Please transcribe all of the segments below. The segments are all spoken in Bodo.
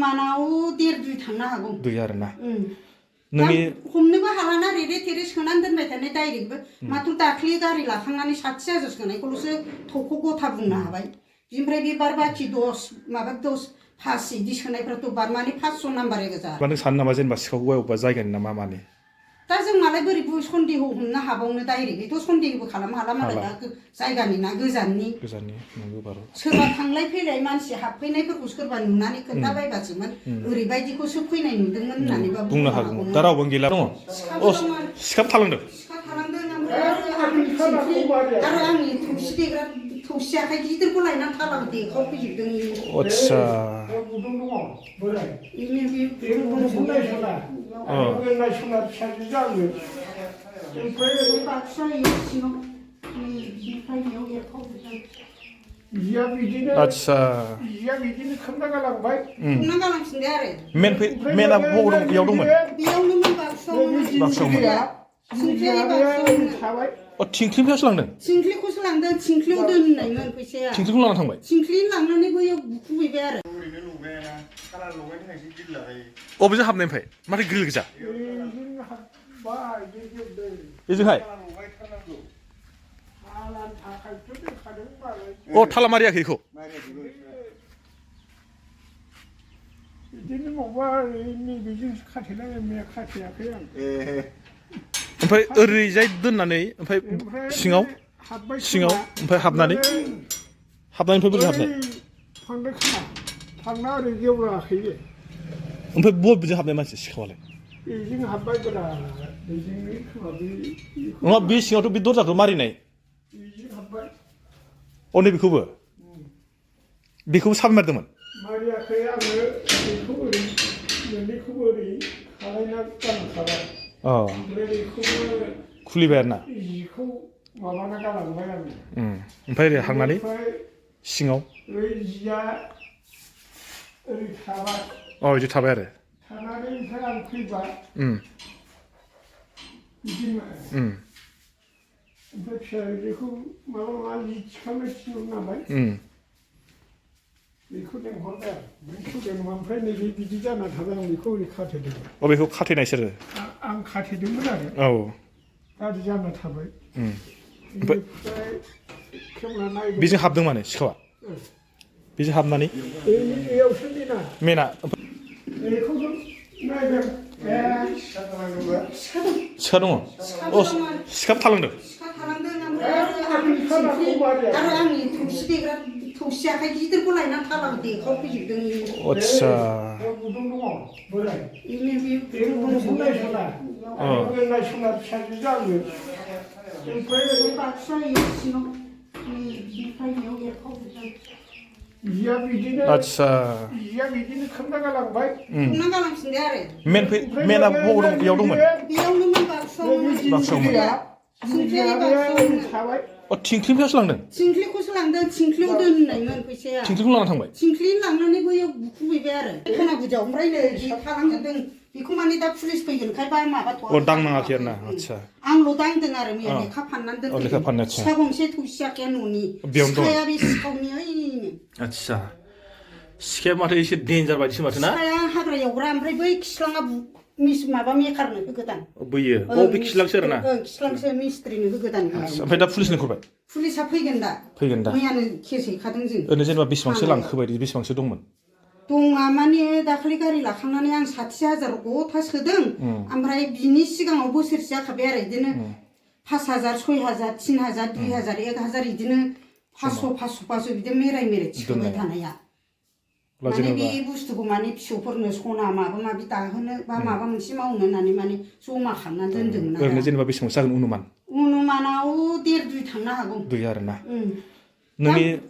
अनुमानाव 1.5-2 थांनो हागौ 2 आरोना नोंनि हमनोबो हालाना रेरे थेरे सोनानै दोनबाय थानाय डाइरेक्टबो माथ्र दाख्लि गारि लाखांनानै 60,000 सोनायखौल'सो थखौ गथा बुंनो हाबाय बिनिफ्राय बे बार बाखि 10 5 इदि सोनायफ्राथ' बारमाने 500 नाम्बार गोजा नों सानो नामा जेनेबा सिखावआ अबेबा जायगानि ना मा मानि दा जों मालाय बोरै सन्देह हमनो हाबावनो डाइरेक्टथ' सन्देहबो खालामनो हाला मालाय जायगानि ना गोजाननि नंगौ बारु सोरबा थांलाय फैलाय मानसि हाबफैनायफोरखौ सोरबा नुनानै खोन्थाबायबासोमोन ओरैबायदिखौसो फैनाय नुदोंमोन होननानैबा बुंनो हागौ दा रावबो गैला दङ सिखाब थालांदों आरो आंनि थौसि देग्रा थौसि आखाइ गिदिरखौ लायनानै थालाबो देखावफैजोबदों आच्छा गुदुं दङ बोराय नायसना फिसाजो जायो ओमफ्राय बाक्सा सिङाव बिनिफ्राय बेयाव एरखावजोबदों जिया बिदिनो आच्छा जिया बिदिनो खोबना गालांबाय खोबना गालांफिनबाय आरो मेना बबाव दं बेयाव दंमोन बेयावनोमोन बाक्सायावमोन थाबाय थिंख्लिनिफ्रायसो लांदों थिंख्लिखौसो लांदों थिंख्लियाव दोननायमोन फैसाया थिंख्लिखौ लाना थांबाय थिंख्लिनि लांनानै बैयाव बुखुहैबाय आरो ओरैनो लगायाना कालार लगायनो थाखायसो गिल लागायो अबेजों हाबनायनिफ्राय माथो ग्रिल गोजा बेजोंहाय थाला मारियाखै बेखौ बिदिनो माबा नैबेजोंसो खाथेनाय खाथेयाखै आं ओमफ्राय ओरैजाय दोननानै ओमफ्राय सिङाव ओमफ्राय हाबनानै बोरै हाबनाय थांनो खोमा थांना ओरै गेवलाखै ओमफ्राय बबेजों हाबनाय मानसि सिखावालाय बेजों हाबबाय ब्रा बेजोंनो खोमा नङा बे सिङावथ' बे दरजाखौ मारिनाय बेजों हाबबाय बेखौबो साबि मारदोंमोन मारियाखै आङो बेखौ ओरै मोननैखौबो ओरै खालायना गालांखाबाय ओमफ्राय बेखौबो खुलिबाय आरोना जिखौ माबाना गालांबाय आङो ओमफ्राय ओरै हांनानै सिङाव ओरै जिया ओरै थाबाय बिदि थाबाय आरो थानानै ओमफ्राय आं फैबाय बिदिनो ओमफ्राय फिसाजोखौ माबा जि थिखांनो थिनहर नालाय बेखौ लेंहरबाय आरो बेखौ लेंहरबा ओमफ्राय नैबे बिदि जाना थाबाय आं बेखौ ओरै खाथेदोंमोन बेखौ खाथेनाय सोरो आं खाथेदोंमोन आरो गाज्रि जाना थाबाय बेनिफ्राय खेवना नायबाय बेजों हाबदों माने सिखावा बेजों हाबनानै बेयावसो मेना बेखौबो नायबाय सिखा दङ सिखाब थालांदों आरो आंनि थौसि देग्रा थौसि आखाइ गिदिरखौ लायनानै थालाबो देखावफैजोबदों आच्छा गुदुं दङ बोराय नायसना फिसाजो जायो ओमफ्राय बाक्सा सिङाव बिनिफ्राय बेयाव एरखावजोबदों जिया बिदिनो खोबना गालांबाय खोबना गालांफिनबाय आरो मेना बबाव दं बेयाव दंमोन बेयावनोमोन बाक्सायावमोन थाबाय थिंख्लिनिफ्रायसो लांदों थिंख्लिखौसो लांदों थिंख्लियाव दोननायमोन फैसाया थिंख्लिखौ लाना थांबाय थिंख्लिनि लांनानै बैयाव बुखुहैबाय आरो खोनाबुदियाव ओमफ्राय नै थालांजोबदों बेखौ माने दा पुलिस फैगोनखाय बा माबाथ'वाखै दांनाङाखै आरोना आच्छा आंल' दांदों आरो मैया लेखा फाननानै दोनदों सिखा गंसे थौसि आखाया न'नि सिखाया बे सिखावनि ओइनो आच्छा सिखाया माथो एसे डेन्जार बायदिसो माथो ना सिखाया हाग्रा एवग्रा ओमफ्राय बै खिस्लाङा माबा मेकारनो होगोदान बैयो बे खिस्लांसो आरोना खिस्लांसो मिस्ट्रिनो होगोदान ओमफ्राय दा पुलिस लिंहरबाय पुलिसा फैगोन दा मैयानो केस हैखादों जों ओरैनो जेनेबा बेसेबांसो लांखो बायदि बेसेबांसो दंमोन दङा माने दाखालि गारि लाखांनानै आं 60,000 गथा सोदों ओमफ्राय बिनि सिगाङाव बोसोरसे जाखाबाय आरो बिदिनो 5,000 6,000 3,000 2,000 1,000 बिदिनो 500 बिदिनो मेराय थिखोबाय थानाया माने बे बुस्थुखौ माने फिसौफोरनो सना माबा माबि दाहोनो बा माबा मोनसे मावनो होननानै माने जमा खालामनानै दोनदोंमोन ओरैनो जेनेबा बेसेबांसो जागोन अनुमानाव 1.5-2 थांनो हागौ 2 आरोना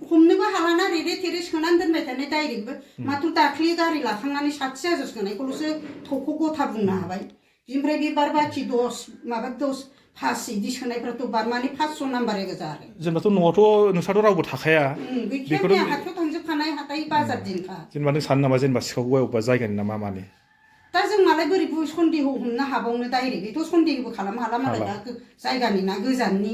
हमनोबो हालाना रेरे थेरे सोनानै दोनबाय थानाय डाइरेक्टबो माथ्र दाख्लि गारि लाखांनानै 60,000 सोनायखौल'सो थखौ गथा बुंनो हाबाय बिनिफ्राय बे बार बाखि 10 5 इदि सोनायफ्राथ' बारमाने 500 नाम्बार गोजा आरो जेनेबाथ' न'आवथ' नोंस्राथ' रावबो थाखाया बेखौनो हाथायाव थांजोबखानाय हाथाय बाजार दिनखा जेनेबा नों सानो नामा जेनेबा सिखावआ अबेबा जायगानि ना मा मानि दा जों मालाय बोरै सन्देह हमनो हाबावनो डाइरेक्टथ' सन्देहबो खालामनो हाला मालाय दा जायगानि ना गोजाननि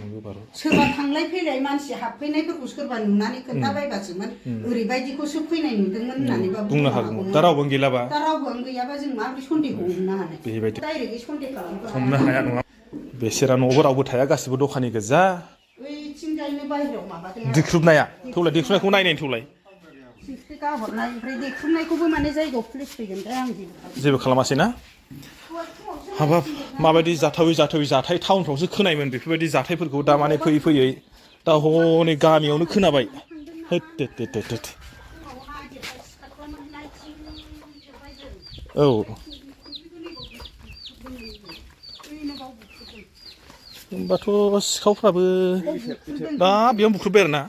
नंगौ बारु सोरबा थांलाय फैलाय मानसि हाबफैनायफोरखौ सोरबा नुनानै खोन्थाबायबासोमोन ओरैबायदिखौसो फैनाय नुदोंमोन होननानैबा बुंनो हागौमोन दा रावबो गैलाबा दा रावबो गैयाबा जों माबोरै सन्देह हमनो हानाय बेबायदि डाइरेक्टयै सन्देह खालामनो हमनो हाया नङा बेसेरा न'आवबो रावबो थाया गासिबो दखानि गोजा ओइथिंजायनो बाहेरायाव माबादों देख्रुबनाया थौलाय देख्रुबनायखौ नायनायनि थौलाय सिंस्रि गाहरनाय ओमफ्राय देख्रुबनायखौबो माने जायगायाव पुलिस फैगोन दा आं जेबो खालामासै ना हाबाब माबायदि जाथावै जाथाय टाउनफ्रावसो खोनायोमोन बेफोरबायदि जाथायफोरखौ दा माने फैयै दा हनै गामियावनो खोनाबाय होद औ होमबाथ' सिखावफ्राबो दा बेयाव बुख्रुबबाय आरो ना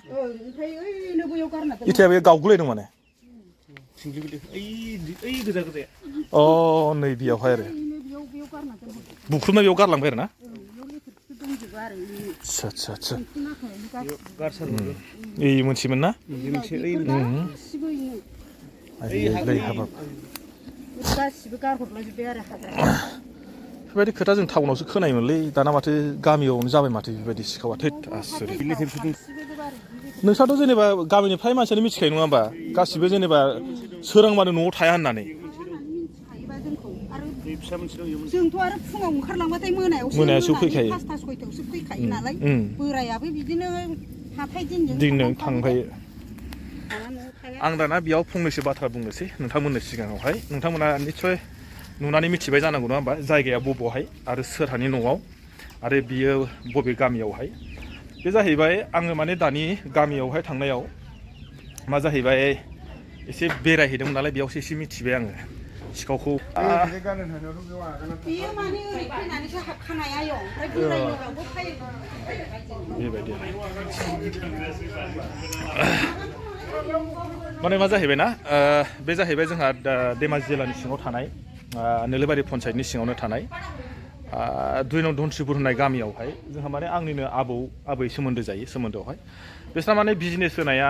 इथाया बे गावगुलायदों माने अ नै बेयावहाय आरो बुख्रुबना बेयाव गारलांबाय आरो ना आदसा ओइ मोनसेमोन ना हाबाब गासिबो गारहरलाजोब्बाय आरो हाग्रा बेफोरबायदि खोथा जों टाउनावसो खोनायोमोनलै दाना माथो गामियावनो जाबाय माथो बेबायदि सिखावा थैद आसरित नोंस्राथ' जेनेबा गामिनि फ्राय मानसियानो मिथिखायो नङा होमबा गासिबो जेनेबा सोरांबानो न'आव थाया होननानै जोंथ' आरो फुङाव ओंखारलांबाथाय मोनायावसो फैखायो 5टा 6टायावसो फैखायो नालाय बोरायाबो बिदिनो हाथाय दिनजों थांफायो आं दाना बेयाव फंनैसो बाथ्रा बुंनोसै नोंथांमोननि सिगाङावहाय नोंथांमोना निस्सय नुनानै मिथिबाय जानांगौ नङा होमबा जायगाया बबेयावहाय आरो सोरहानि न'आव आरो बियो बबे गामियावहाय बे जाहैबाय आङो माने दानि गामियावहाय थांनायाव मा जाहैबाय एसे बेरायहैदोंमोन नालाय बेयावसो एसे मिथिबाय आङो सिखावखौ बेयो माने ओरै फैनानैसो हाबखानाय आयं ओमफ्राय बोरायनियावबो बेबायदि माने मा जाहैबाय ना बे जाहैबाय जोंहा धेमाजि जिल्लानि सिङाव थानाय नोलोबारि पन्सायतनि सिङावनो थानाय 2 नं धनस्रिपुर होननाय गामियावहाय जोंहा माने आंनिनो आबै सोमोन्दो जायो सोमोन्दोआवहाय बिसोरना माने बिजनेस होनाया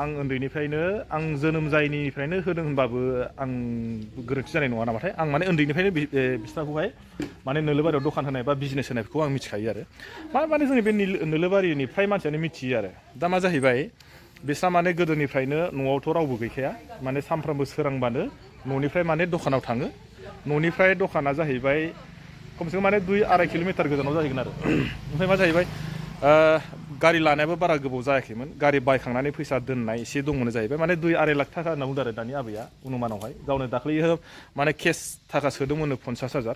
आं उन्दैनिफ्रायनो आं जोनोम जायैनिफ्रायनो होदों होनबाबो आं गोरोन्थि जानाय नङा नामाथाय आं माने उन्दैनिफ्रायनो बिसोरखौहाय माने नोलोबारियाव दखान होनाय बा बिजनेस होनायखौ आं मिथिखायो आरो माने जोंनि बे नोलोबारिनि फ्राय मानसियानो मिथियो आरो दा मा जाहैबाय बिस्रा माने गोदोनिफ्रायनो न'आवथ' रावबो गैखाया माने सानफ्रामबो सोरांबानो न'निफ्राय माने दखानाव थाङो न'निफ्राय दखाना जाहैबाय खमसे खम माने 2-2.5 किल'मिटार गोजानाव जाहैगोन आरो ओमफ्राय मा जाहैबाय गारि लानायाबो बारा गोबाव जायाखैमोन गारि बायखांनानै फैसा दोननाय एसे दंमोन जाहैबाय माने 2-2.5 लाख थाखा होनना बुंदों आरो दानि आबैया अनुमानावहाय गावनो दाख्लैयो माने केस थाखा सोदोंमोननो 50,000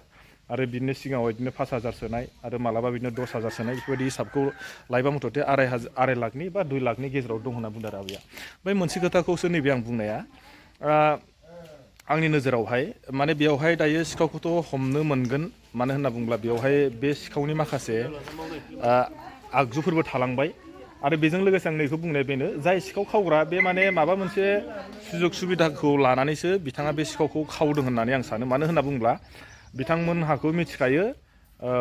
आरो बिदिनो सिगाङाव बिदिनो 5,000 सोनाय आरो मालाबा बिदिनो 10,000 सोनाय बेफोरबायदि हिसाबखौ लायबा मथथे 2.5 लाखनि बा 2 लाखनि गेजेराव दं होनना बुंदों आरो आबैया ओमफ्राय मोनसे खोथाखौसो नैबे आं बुंनाया आंनि नोजोरावहाय माने बेयावहाय दायो सिखावखौथ' हमनो मोनगोन मानो होनना बुङोब्ला बेयावहाय बे सिखावनि माखासे आगजुफोरबो थालांबाय आरो बेजों लोगोसे आं नैखौ बुंनाय बेनो जाय सिखाव खावग्रा बे माने माबा मोनसे सुजुग सुबिदाखौ लानानैसो बिथाङा बे सिखावखौ खावदों होननानै आं सानो मानो होनना बुङोब्ला बिथांमोनहाखौ मिथिखायो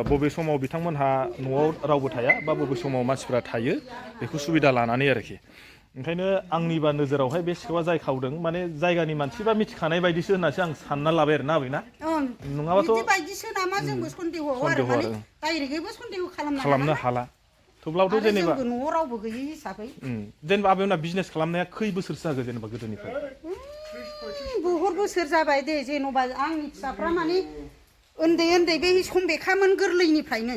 बबे समाव बिथांमोनहा न'आव रावबो थाया बा बबे समाव मानसिफ्रा थायो बेखौ सुबिदा लानानै आरोखि ओंखायनो आंनिबा नोजोरावहाय बे सिखावा जाय खावदों माने जायगानि मानसि बा मिथिखानाय बायदिसो होननासो आं सानना लाबाय आरो ना आबैना नङाबाथ' बिदि बायदिसो नामा जोंबो सन्देहआव आरो माने डाइरेक्टबो सन्देह खालामनो हाला थेवब्लाबोथ' जेनेबा न'आव रावबो गैयै हिसाबै जेनेबा आबैमोना बिजनेस खालामनाया खै बोसोरसो जागो जेनेबा गोदोनिफ्राय बहुद बोसोर जाबाय दे जेन'बा आंनि फिसाफ्रा माने उन्दै बे समबेखामोन गोरलैनिफ्रायनो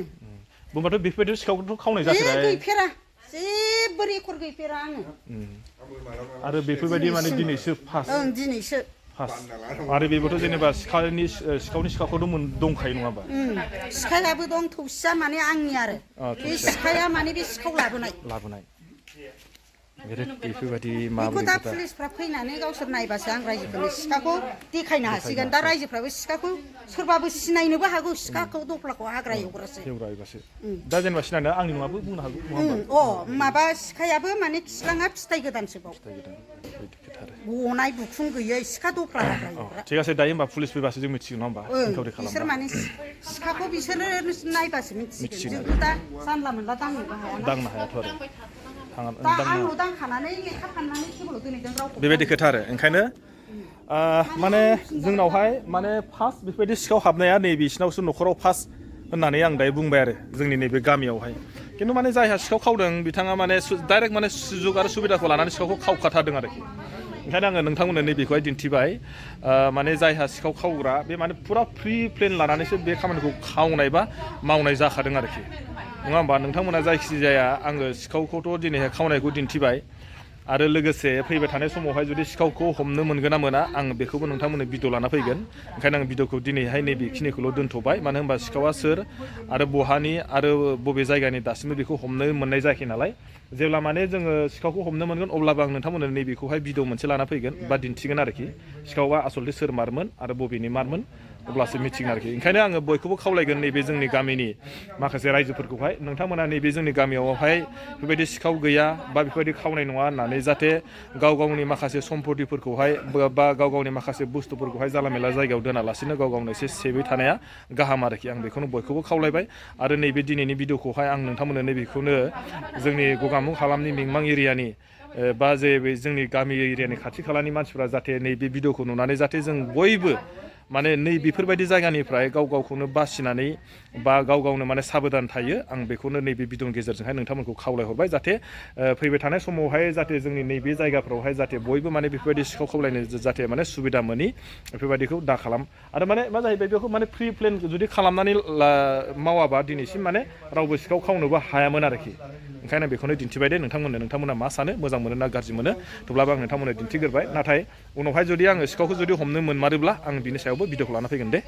बुंबाथ' बेफोरबायदि सिखावखौथ' खावनाय जाफेरा गैफेरा जेबो रेकर्ड गैफेरा आङो आरो बेफोरबायदि माने दिनैसो दिनैसो आरो बेबोथ' जेनेबा सिखावनि सिखाखौथ' दंखायो नङा होमबा सिखायाबो दं थौसिया माने आंनि आरो बे सिखाया माने बे सिखाव लाबोनाय बेफोरबायदि बेखौ दा पुलिसफ्रा फैनानै गावसोर नायबासो आं रायजोफोरनो सिखाखौ देखायनो हासिगोन दा रायजोफ्राबो सिखाखौ सोरबाबो सिनायनोबो हागौ सिखाखौ दफ्लाखौ हाग्रा एवग्रासो दा जेनेबा सिनायनो आंनि नङाबो बुंनो हागौ माबा सिखायाबो माने खिस्लाङा फिथाइ गोदानसो बाव गनाय बुखुं गैयै सिखा दफ्ला हाग्रा एवग्रा थिग আছে दायो होमबा पुलिस फैबासो जों मिथिगोन नङा होमबा बिसोर माने सिखाखौ बिसोरो नायबासो मिथिगोन जोंथ' दा जानला मोनला दांनोबो हायाथ' आरो दा आंनाव दांखानानै लेखा फाननानै टेबोलाव दोनहैदों रावखौ बेबायदि खोथा आरो ओंखायनो माने जोंनावहाय माने फार्स्ट बेफोरबायदि सिखाव हाबनाया नै बिसिनावसो न'खराव फार्स्ट होननानै आं दायो बुंबाय आरो जोंनि नैबे गामियावहाय खिन्थु माने जायहा सिखाव खावदों बिथाङा माने डाइरेक्ट माने सुजुग आरो सुबिदाखौ लानानै सिखावखौ खावखाथारदों आरोखि ओंखायनो आङो नोंथांमोननो नैबेखौहाय दिन्थिबाय माने जायहा सिखाव खावग्रा बे माने फुरा फ्रि प्लेन लानानैसो बे खामानिखौ खावनाय बा मावनाय जाखादों आरोखि नङा होमबा नोंथांमोना जायखिजाया आङो सिखावखौथ' दिनैहाय खावनायखौ दिन्थिबाय आरो लोगोसे फैबाय थानाय समावहाय जुदि सिखावखौ हमनो मोनगोन ना मोना आं बेखौबो नोंथांमोननो भिडिअ लाना फैगोन ओंखायनो आं भिडिअखौ दिनैहाय नैबेखिनिखौल' दोनथ'बाय मानो होनबा सिखावा सोर आरो बहानि आरो बबे जायगानि दासिमबो बेखौ हमनो मोननाय जायाखै नालाय जेब्ला माने जोङो सिखावखौ हमनो मोनगोन अब्लाबो आं नोंथांमोननो नैबेखौहाय भिडिअ मोनसे लाना फैगोन बा दिन्थिगोन आरोखि सिखावा आसलथे सोर मारमोन आरो बबेनि मारमोन अब्लासो मिथिगोन आरोखि ओंखायनो आङो बयखौबो खावलायगोन नैबे जोंनि गामिनि माखासे रायजोफोरखौहाय नोंथांमोना नैबे जोंनि गामियावहाय बेबायदि सिखाव गैया बा बेफोरबायदि खावनाय नङा होननानै जाहाथे गाव गावनि माखासे सम्पतिफोरखौहाय बा गाव गावनि माखासे बुस्थुफोरखौहाय जाला मेला जायगायाव दोनालासिनो गाव गावनो एसे सेफै थानाया गाहाम आरोखि आं बेखौनो बयखौबो खावलायबाय आरो नैबे दिनैनि भिडिअखौहाय आं नोंथांमोननो नैबेखौनो जोंनि गगामुख हालामनि मिंमां एरियानि बा जे जोंनि गामि एरियानि खाथि खालानि मानसिफ्रा जाहाथे नैबे भिडिअखौ नुनानै जाहाथे जों बयबो माने नै बेफोरबायदि जायगानिफ्राय गाव गावखौनो बासिनानै बा गाव गावनो माने साबधान थायो आं बेखौनो नैबे भिडिअनि गेजेरजोंहाय नोंथांमोनखौ खावलायहरबाय जाहाथे फैबाय थानाय समावहाय जाहाथे जोंनि नैबे जायगाफ्रावहाय जाहाथे बयबो माने बेफोरबायदि सिखाव खावलायनो जाहाथे माने सुबिदा मोनि बेफोरबायदिखौ दा खालाम आरो माने मा जाहैबाय बेखौ माने प्रि प्लेन जुदि खालामनानै मावाबा दिनैसिम माने रावबो सिखाव खावनोबो हायामोन आरोखि ओंखायनो बेखौनो दिन्थिबाय दे नोंथांमोना मा सानो मोजां मोनो ना गाज्रि मोनो थेवब्लाबो आं नोंथांमोननो दिन्थिग्रोबाय नाथाय उनावहाय जुदि आङो सिखावखौ जुदि हमनो मोनमारोब्ला आं बिनि सायावबो भिडिअखौ लाना फैगोन दे